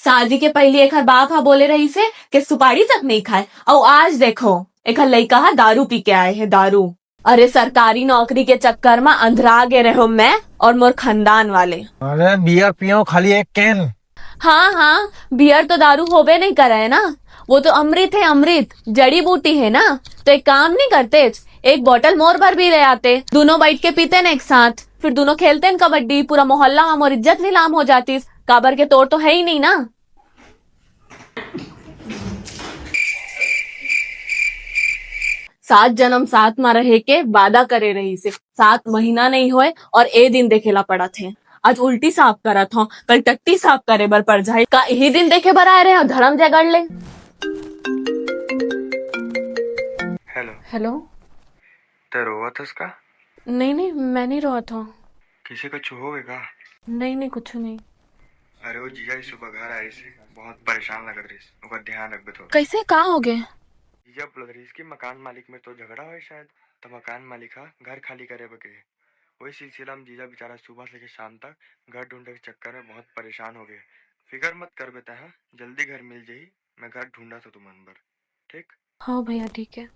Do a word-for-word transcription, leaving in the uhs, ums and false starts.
शादी के पहिली एखर बाप ह बोले रहिसे के सुपारी तक नइ खाय, अउ आज देखो, एखर लइका ह दारू पी के आए हे, दारू। अरे, सरकारी नौकरी के चक्कर म अंधरा गे रहे हो मैं और मोर खानदान वाले। अरे, बियर पियो खाली एक कैन। हाँ, हाँ, बियर तो दारू होबे नइ करय ना, वो तो अमृत हे, अमृत, जड़ी बूटी हे ना, तो एक काम नइ करतेच, एक बॉटल मोर बर भी ले आते, दूनों बइठ के पीतेन एक साथ, फिर दूनों खेलतेन कबड्डी, पूरा मोहल्ला म मोर इज्जत नीलाम हो जातिस, काबर के तोर तो हे ही नइ ना। सात जनम साथ म रहे के वादा करे रहिसे, सात महीना नइ होय और ए दिन देखे ला पड़त हे। आज उल्टी साफ करत हव, कल टट्टी साफ करे बर पड़ जाही। का इही दिन देखे बर आए रहे हव धर्म जगड़ ले? हेलो। हेलो। तैं रोवत हस का? नहीं, नहीं, मैं नहीं रोवत हव। किसे कुछ हो गे का? नहीं, नहीं, कुछ नहीं। अरे, वो जीजा जी सुबह घर आए रहिस, बहुत परेशान लगत रहिस, ओकर ध्यान रखबे थोड़ा। कैसे, का हो गे? जीजा बोलत रहिस कि मकान मालिक में तो झगड़ा होय शायद, तो मकान मालिक हा घर खाली करे बर कहे। वही सिलसिला में जीजा बेचारा सुबह से लेके शाम तक घर ढूंढे के चक्कर में बहुत परेशान हो गे। फिकर मत करबे तैं हा, जल्दी घर मिल जाही, मैं घर ढूंढत हव तुमन बर, ठीक? हाँ भैया, ठीक है।